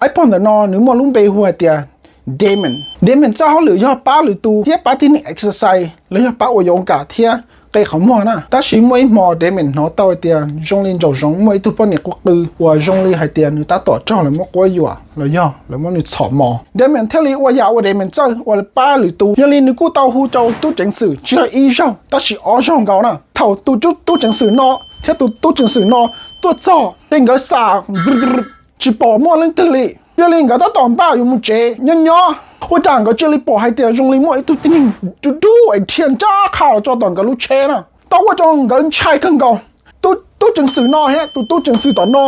Ib pog ntawm no nws muaj lub npe hu hais tias Damon. Damon txoj hauj lwm yog pab lwm tus thiab pab tib neeg exercise los yog pab ua yoga thiab qe qhov muag na. Tab sis muaj ib hmo Damon hnov tau hais tias zoo li nraum zoov muaj ib tug poj niam quv qw uas zoo li hais tias nws tab tom raug lawv muab quab yuam los yog lawv muab nws txhom mos. Damon thiaj li ua yam uas Damon txawj ua pab lwm tus, yog li nws kuj tau hu rau tub ceev xwm tsis yog ib zaug tab sis ob zaug nkaus na. Thaum tus tub ceev xwm no thiab tus tub ceev xwm no tuaj txog ces nkawd xam tsis pom muaj leej twg li. Yog li nkawd tab tom npaj yuav mus tsev nyob nyob, ua cas nkawd cia li pom hais tias zoo li muaj ib tug tib neeg dub dub es dhia ntsaj qha los tso tom nkawd lub tsheb na. Tau ua rau nkawd ntshai kawg nkaus. Tub ceev xwm no thiab tus tub ceev xwm tom no,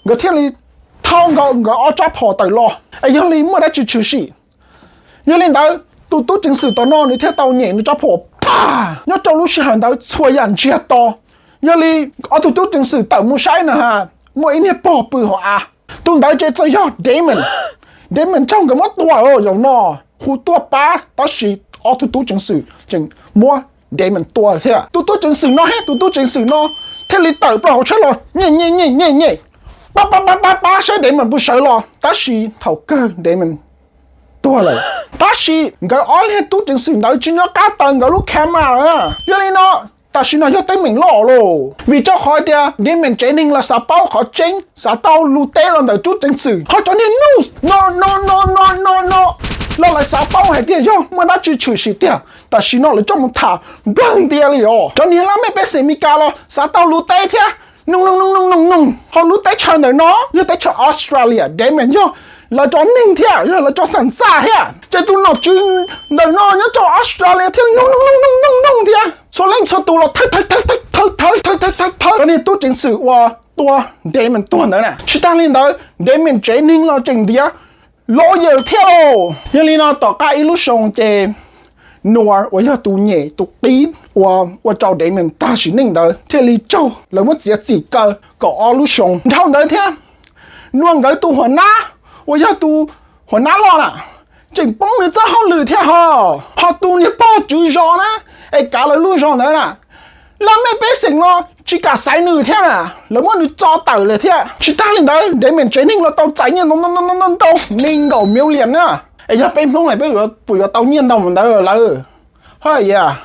nkawd thiaj li thau nkaus nkawd ob rab phom tawm los es yog li muaj dab tsi tshwm sim. Yog li ntawd tus tub ceev xwm tom no nws thiaj tau nyem nws rab phom pag. Nyob rau lub sij hawm ntawd txhua yam ntsiag to. Yog li ob tug tub ceev xwm tawm mus saib na has, muaj ib niag pog pw hauv av. Tus ntawd ces txawm yog Damon. Damon raug nkawd muab tua lawm zaum no, hu tuaj pab tab sis ob tug tub ceev xwm tseem muab Damon tua thiab. Tus tub ceev xwm no thiab tus tub ceev xwm no thiaj li tawm plaws hauv tsheb los nyem nyem nyem nyem nyem, pab pab pab pab pab saib Damon puas sawv los, tab sis thaum kawg Damon tuag lawm. Tab sis nkawd ob leeg tub ceev xwm ntawd tsis nco qab taws nkawd lub camera lawm. Yog li no tam sim no yog teeb meem loj lawm, vim rau qhov tias Damon tsev neeg los xav paub qhov tseeb, xav tau lus teb los ntawm tub ceev xwm, ho cov niag news no no no no no no los lawv xav paub hais tias yog muaj dab tsi tshwm sim tiag. Tam sim no lawv coj mus tham nplawg ntias li os. Cov niag laj mej pej xeem Meskas los xav tau lus teb thiab. Noog noog noog noog noog noog, ho lub teb chaws ntawm no yog teb chaws Australia, Damon yog lawv cov neeg thiab yog lawv cov xam xaj thiab. Ces tus nom tswv ntawm no nyob rau Australia thiaj li noog noog noog noog noog thiab. Txhua leej txhua tus los thawb thawb thawb thawb thawb thawb thawb thawb cov niag tub ceev xwm uas tua Damon tuag ntawd na. Tsis tas li ntawd Damon tsev neeg los tseem ntiav lawyer thiab lauj. Yog li no tom qab ib lub xyoo ces Noah uas yog tus nyem tus qib uas ua rau Damon tag sim neej ntawd thiaj li raug lawv muab txiav txim kaw kaum ob lub xyoo. Dhau ntawd thiab Noah nkawd tus huam nab uas yog tus huam nab loj na tseem poob nws txoj hauj lwm thiab ho, ho tus niag pog tswv zos na es kav lawv lub zos ntawd na, laj mej pej xeem no tsis kam xaiv nws thiab na, lawv muab nws tso tawm lawm thiab. Tsis tas li ntawd Damon tsev neeg los tau txais nyiaj ntau ntau ntau ntau ntau, nees nkaum million na. Es yog peb Hmoob es peb puas yuav tau nyiaj ntau mus ntawd lawm? Hos yas,